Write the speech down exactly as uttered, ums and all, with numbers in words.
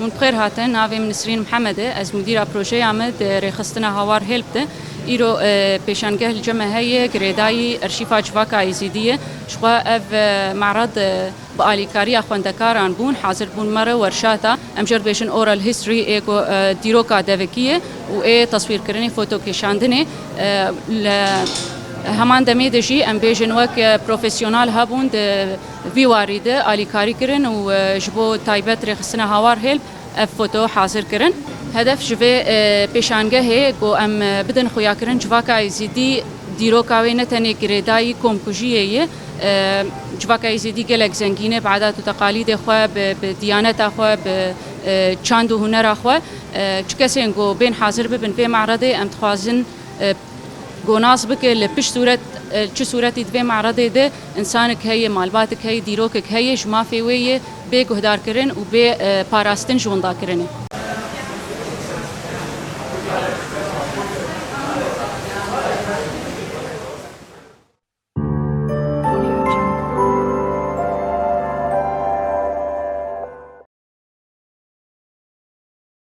Hûn bi xêr hatin, navê min Nisrîn Mihemed e, ez mudîra projeya me di rêxistina Hawar Help de. Îro, e, pêşangeh li cem me heye, girêdayî Erşîfa Civaka Êzîdî ye. Ji xwe ev, e, mered, e, bi alîkariya xwendekaran bûn, hazir bûn me re werşata, em jê re dibêjin oral history, ê ku, e, dîroka devekî ye û ê teswîrkirinê, fotokêşandinê, e, li heman demê de jî em bêjin wek, e, profesyonal hebûn di vî warî de alîkarî kirin û, e, ji bo taybet rêxistina Hawar Help ev foto hazir kirin. Hedef ji vê, e, pêşangehê ku em, e, bidin xuyakirin civaka Êzîdî, dîroka wê ne tenê girêdayî komkujiyê ye, e, civaka Êzîdî gelek zengîn e bi edat û teqalîdê xwe, bi, bi diyaneta xwe, bi, e, çand û hunera xwe. E, çi kesên ku bên hazir bibin vê meredê, em dixwazin, e, ku nas bike li pişt sûret, e, çi sûretî di vê meredê de însanek heye, malbatek heye, dîrokek heye, ji mafê wê yê bê guhdarkirin û bê, e, parastin ji winda kirinê.